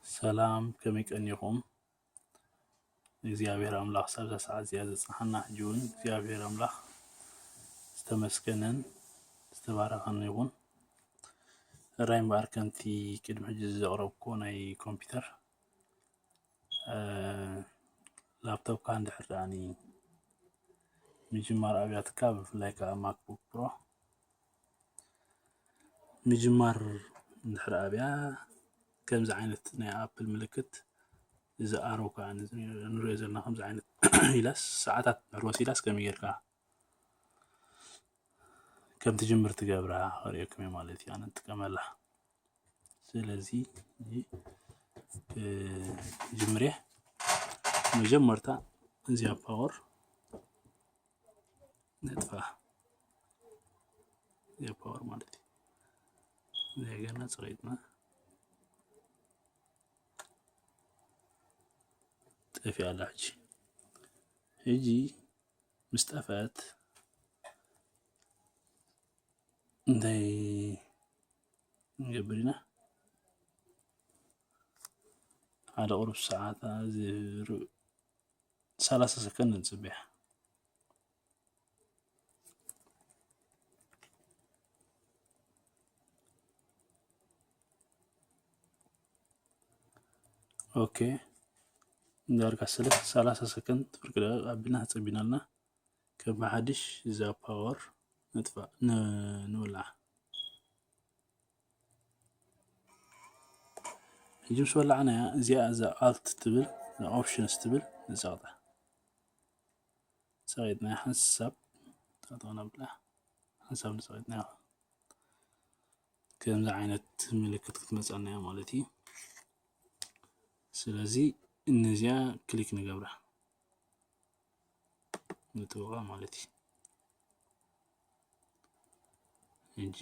ሰላም፣ ከመይ ቀኒኹም? እግዚኣብሔር ኣምላኽ ሳብዛ ሰዓት እዚኣ ዘጽንሓና ሕጂ እውን እግዚኣብሔር ኣምላኽ ዝተመስገነን ዝተባረኸን ይኹን። ሕራይ እምበኣር ከምቲ ቅድሚ ሕጂ ዘቕረብኩዎ ናይ ኮምፒውተር፣ እ፣ ላፕቶፕካ እንድሕር ደኣኒ ምጅማር ኣብያትካ፣ ብፍላይ ከኣ ማክቡክ ፕሮ ምጅማር እንድሕር ኣብያ፣ ከምዚ ዓይነት ናይ ኣፕል ምልክት፣ እዚ ኣሮ ከዓ ንሪኦ ዘለና ከምዚ ዓይነት ኢላስ ሰዓታት ንሕር ወሲዳስ ከመይ ጌርካ ከም ትጅምር ትገብራ ከርእየኩም እየ ማለት እዩ። ኣነ ንጥቀመላ። ስለዚ፣ እ፣ ጅምሬ መጀመርታ እዚኣ ፓወር ነጥፋ። እዚኣ ፓወር ማለት እዩ። እዚኣ ገና ጽሬትና ጠፊኣ ኣላ። ሕጂ፣ ሕጂ ምስ ጠፍአት እንታይ ንገብር ኢና? ሓደ ቁሩብ ሰዓት፣ እዚ ሩ-፣ ሰላሳ ሰከንድ ንጽበያ። ኦኬ። እንዳርካ ስለ ሰላሳ ሰከንድ ፍርቂ ደቂቕ ኣቢልና ጸቢናልና። ከም ብሓድሽ እዛ ፓወር ንጥፋእ፣ ን-፣ ንውልዓ። ሕጂ ምስ ወላዕናያ፣ እዚኣ እዛ ኣልት ትብል፣ ኦፕሽንስ ትብል ንጸቕጣ። ጸቒጥናያ ሓንሳብ፣ ጠቕጠቕ ነብላ። ሓንሳብ ንጸቒጥናያ። ከምዚ ዓይነት ምልክት ክትመጸና እያ ማለት እዩ። ስለዚ እነዚኣ ክሊክ ንገብራ። ንጥውቓ ማለት እዩ። ሕጂ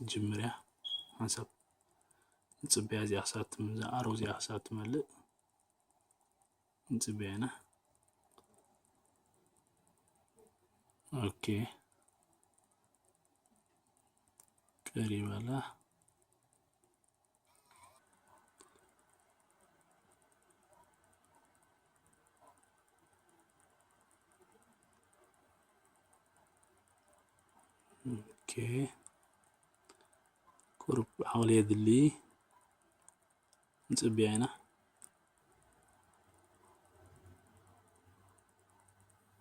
ጅምርያ ሓንሳብ ንጽበያ እዚኣ ክሳብ ትም-፣ እዛ ኣሮ እዚኣ ክሳብ ትመልእ። ንጽበያ ኢና። ኦኬ። ቀሪባ ኣላ። ኦኬ። ቁሩብ ሓውሊ የድሊ። ንጽበያ ኢና።